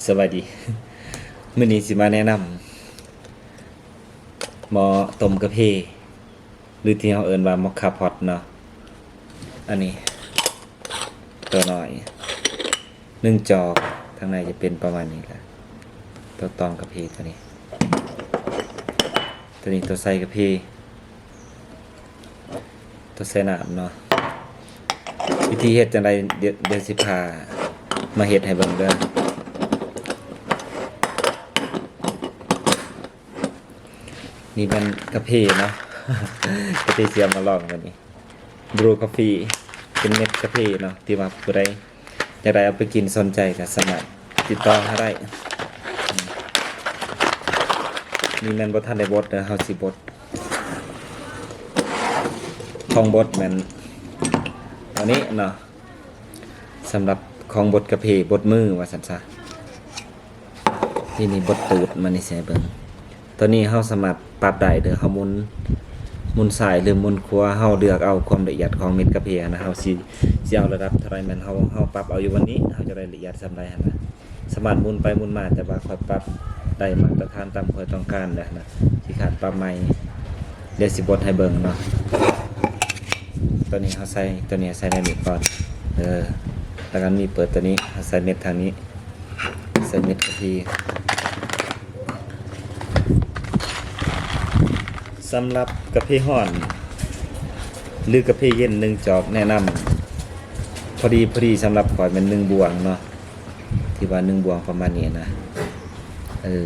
ສະບາຍດີ ມື້ນີ້ຊິມາແນະນຳໝໍ້ຕົ້ມກາເຟ ຫຼືທີ່ເຮົາເອີ້ນວ່າມອກຄາພອດເນາະ. ອັນນີ້ຕົວນ້ອຍໜຶ່ງຈອກ ທາງໃນຈະເປັນປະມານນີ້ແຫຼະ ຕົວຕອງກາເຟຕົວນີ້ ຕົວນີ້ຕົວໃສ່ກາເຟ ຕົວໃສ່ນ້ຳເນາະ. ວິທີເຮັດຈັ່ງໃດ ດຽວ ດຽວຊິພາມາເຮັດໃຫ້ເບິ່ງເດີ. ນີ້ແມ່ນກາເຟເນາະ ກາເຟທີ່ເອົາມາລອງມື້ນີ້ Brew Coffee ເປັນເມັດກາເຟເນາະ ທີ່ວ່າຜູ້ໃດ ຢາກໄດ້ເອົາໄປກິນ ສົນໃຈກໍສາມາດຕິດຕໍ່ຫາໄດ້. ນີ້ແມ່ນບໍ່ທັນໄດ້ບົດເດີ ເຮົາຊິບົດ ຂອງບົດແມ່ນອັນນີ້ເນາະ ສຳລັບຂອງບົດກາເຟ ບົດມືວ່າຊັ້ນຊະ. ນີ້ ນີ້ບົດຕູດມັນນີ້ໃຫ້ເບິ່ງ. ຕົວນີ້ເຮົາສາມາດປັບໄດ້ເດີ ເຮົາໝູນ ໝູນຊ້າຍ ຫຼື ໝູນຂວາ ເຮົາເລືອກເອົາຄວາມລະອຽດຂອງເມັດກາເຟຫັ້ນນະ ເຮົາຊິ ຊິເອົາລະດັບເທົ່າໃດ ແມ່ນເຮົາ ເຮົາປັບເອົາຢູ່ບ່ອນນີ້ ເຮົາຈະໄດ້ລະອຽດສ່ຳໃດຫັ້ນນະ. ສາມາດໝູນໄປໝູນມາ ແຕ່ວ່າຂ້ອຍປັບໄດ້ມາດຕະຖານຕາມຂ້ອຍຕ້ອງການແລ້ວນະ ຂີ້ຄ້ານປັບໃໝ່. ດຽວຊິບົດໃຫ້ເບິ່ງເນາະ. ຕົວນີ້ເຮົາໃສ່ ຕົວນີ້ໃສ່ໃນນີ້ກ່ອນ ເອີ ແລ້ວກໍມີເປີດຕົວນີ້ ເຮົາໃສ່ເມັດທາງນີ້ ໃສ່ເມັດກາເຟ. ສຳລັບກາເຟຮ້ອນ ຫຼື ກາເຟເຢັນໜຶ່ງຈອກ ແນະນຳພໍດີ ພໍດີສຳລັບຂ້ອຍແມ່ນໜຶ່ງບ່ວງເນາະ ທີ່ວ່າໜຶ່ງບ່ວງປະມານນີ້ນະ. ເອີ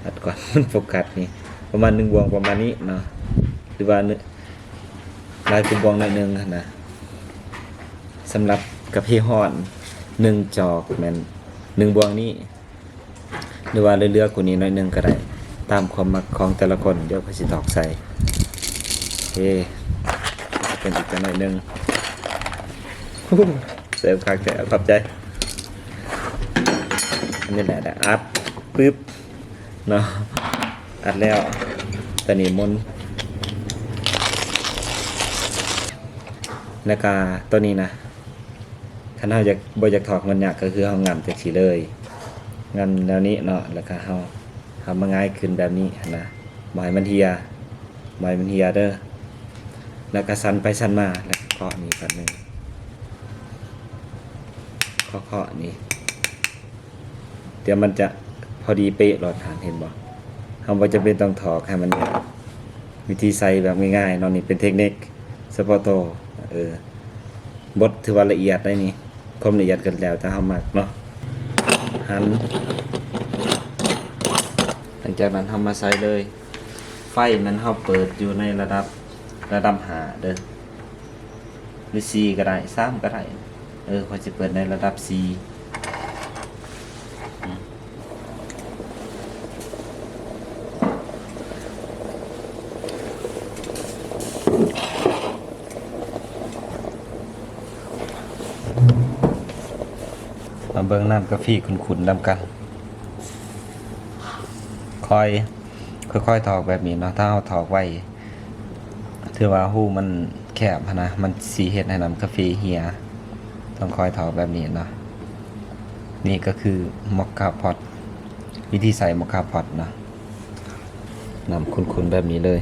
ອັດກ່ອນ ມັນໂຟກັດນີ້ ປະມານໜຶ່ງບ່ວງປະມານນີ້ເນາະ ຫຼືວ່າ ຫຼາຍກວ່າບ່ວງໜ້ອຍໜຶ່ງຫັ້ນນະ. ສຳລັບກາເຟຮ້ອນໜຶ່ງຈອກແມ່ນໜຶ່ງບ່ວງນີ້ ຫຼືວ່າເຫຼືອໆກວ່ານີ້ໜ້ອຍໜຶ່ງກໍໄດ້ ຕາມຄວາມມັກຂອງແຕ່ລະຄົນ. ດຽວຂ້ອຍຊິຕອກໃສ່ ເອ ເປັນອີກຈັກໜ້ອຍໜຶ່ງ ເສີມຄັກແທ້ ຂອບໃຈ. ອັນນີ້ແຫຼະ ອັດປຶບ ເນາະ ອັດແລ້ວ ຕົວນີ້ໝູນ ແລ້ວກະຕົວນີ້ນະ ຄັນເຮົາຢາກ ບໍ່ຢາກຖອກມັນຍາກ ກໍຄືເຮົາຫງ່ຳຈັ່ງຊີ້ເລີຍ ຫງ່ຳແນວນີ້ເນາະ ແລ້ວກະເຮົາ ເຮົາມາຫງາຍຂຶ້ນແບບນີ້ຫັ້ນນະ ບໍ່ໃຫ້ມັນເຫ່ຍ ບໍ່ໃຫ້ມັນເຫ່ຍເດີ ແລ້ວກະສັ່ນໄປສັ່ນມາ ແລ້ວເຄາະນີ້ບາດໜຶ່ງ ເຄາະໆນີ້ ດຽວມັນຈະພໍດີເປະໂລດຫັ້ນ ເຫັນບໍ່? ເຮົາບໍ່ຈຳເປັນຕ້ອງຖອກໃຫ້ມັນຍາກ ວິທີໃສ່ແບບງ່າຍໆເນາະ ນີ້ເປັນເທັກນິກສະເພາະໂຕ ເອີ ບົດຖືວ່າລະອຽດໄດ໋ນີ້ ຄວາມລະອຽດກໍແລ້ວແຕ່ເຮົາມັກເນາະ ຫັນ ຫຼັງຈາກນັ້ນເຮົາມາໃສ່ເລີຍ ໄຟແມ່ນເຮົາເປີດຢູ່ໃນລະດັບ ລະດັບຫ້າເດີ ຫຼື ສີ່ກໍໄດ້ ສາມກໍໄດ້ ເອີ ຂ້ອຍຊິເປີດໃນລະດັບສີ່ ມາເບິ່ງນ້ຳກາເຟຂຸ້ນໆນຳກັນ ຄ່ອຍ ຄ່ອຍໆຖອກແບບນີ້ເນາະ ຖ້າເຮົາຖອກໄວ ຖືວ່າຮູມັນແຄບຫັ້ນນະ ມັນຊິເຮັດໃຫ້ນ້ຳກາເຟເຫ່ຍ ຕ້ອງຄ່ອຍຖອກແບບນີ້ເນາະ. ນີ້ກໍຄືມອກຄາພອດ ວິທີໃສ່ມອກຄາພອດເນາະ ນ້ຳຂຸ້ນໆແບບນີ້ເລີຍ